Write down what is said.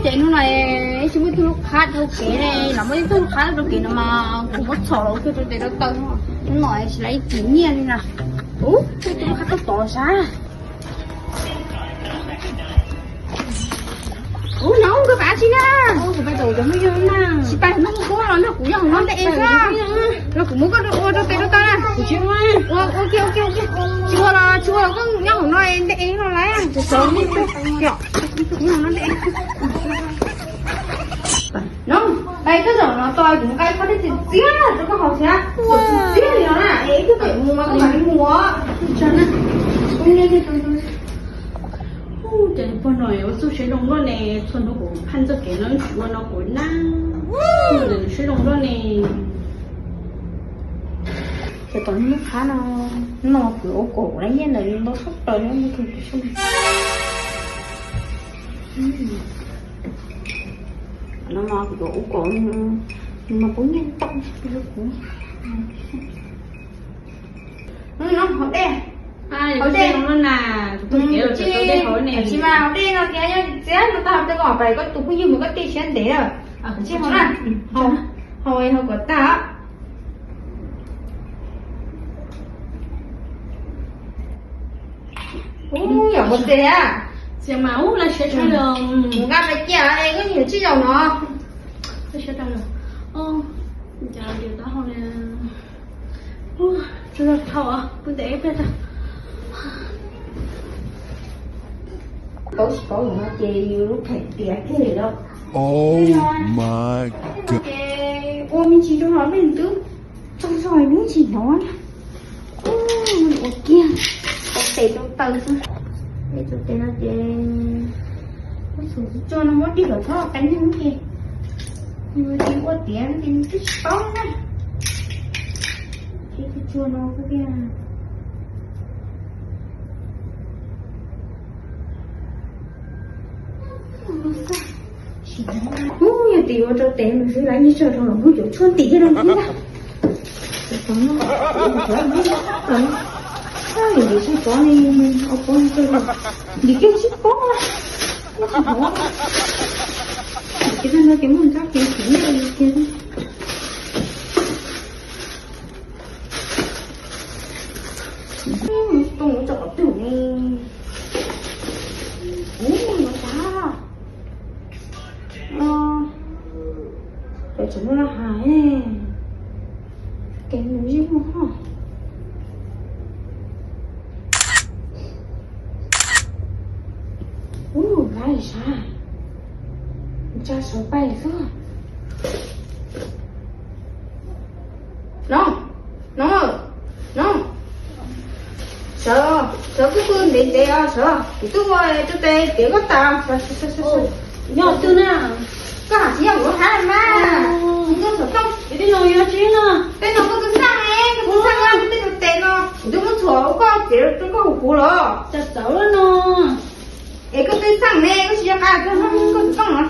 Ces hnub no tsis muaj ib tug lub qhab rau kev ne, los muaj ib tug lub qhab rau kev no mas kuv muab txhom los ua kiag rau tes rau taw no. Hnub no tsis laiv ib kis nyiaj li na. Ub, muaj ib tug lub qhab tuaj tod sav. Ub, no koj pab tsis na. Tsis pab no kub los nrog kuv nyob hauv no ntej es xwb. Los kuv muab koj ua rau tes rau taw na. Ua, ua kiag, ua kiag, ua kiag. Tsis ua los, tsis ua los koj nyob hauv no ntej es no laiv. Nyob hauv no ntej. No, pais koj zaum no tau kuv mus nqa ib qho dej txias txias rau koj haus thiab. Txias txias li no na, es koj pem mus mas koj mam li mus os. Ces pog no ua txuj siab zoo luaj ne, txhua hnub kuv phaj txoj kev no tsis ua no kuv na. Ua ntawm nws siab zoo luaj ne. Ces tom lub qhab no, no kuv ua kom kuv laiv nyiaj ntawm nws ntau tshaj plaws no. No mas kuv ua kom nws mas pub nyiaj ntau tshaj plaws kuv. No haus dej, haus dej. Tsis mas haus dej no thiab, yog txiav no tag tej kom pais koj tus phooj ywg mus koj tej siab ntev lawm. Tsis haus na, haus, haus kom tag. Ub, yog ua tes a. Txias mas ub, laj siab tshaj li. Kuv nqa pais cia es koj yuav tsij zaum no. Laj siab tshaj li. Cas tias taub hau li. Tsis tau thau pw ntev ib pliag tag. Paub tsis paub no ces yus lub pheem tiav kiag li lawm. Ces ua me ntsis rau no peb twb txog txog lub ntsis no na. Ua kiag, ua tes rau taw xwb. Tes no ces ua txhuv tsuag no muab tig lawm txhob qeeb ces nws ua tiav ces nws twb tsis paub na. Ces tsuag tsuag no kuj tiag. Ub, yog tim ua rau tes nws xwb lawv nyiag tsawg rau los kuj yuav tshuaj ntim thiab no thiab. Ntim tsawg pov li, ntim kiag sib pov na. Ntim kiag sib pov na. Ntim kiag no ces muaj nrab kev khiav nyiaj li kiag. Tsis poob ua tso qhov twg ne. Ub, no sab. Cov tseem muaj laj hav ne. Kev mus zib muag ho. Ub, laj sab. Tsa sawv pais xwb. No, no, no. Sawv, sawv kuj pw ntev ntev os sawv. Kuv twb ua rau tes tiav koj tas. Yog twg na? Koj hais tsis yog kuv lub hab mas. Koj xov tooj. Tej no yog tsis no. Tej no koj twb xaj ne, koj twb xaj ne, tej tes no kuv twb muab txhuam ua koj txiav rau koj hu kuv los. Cas txawv lawm no. Es koj twb xaj ne, koj tsis yog qab koj xov tooj no.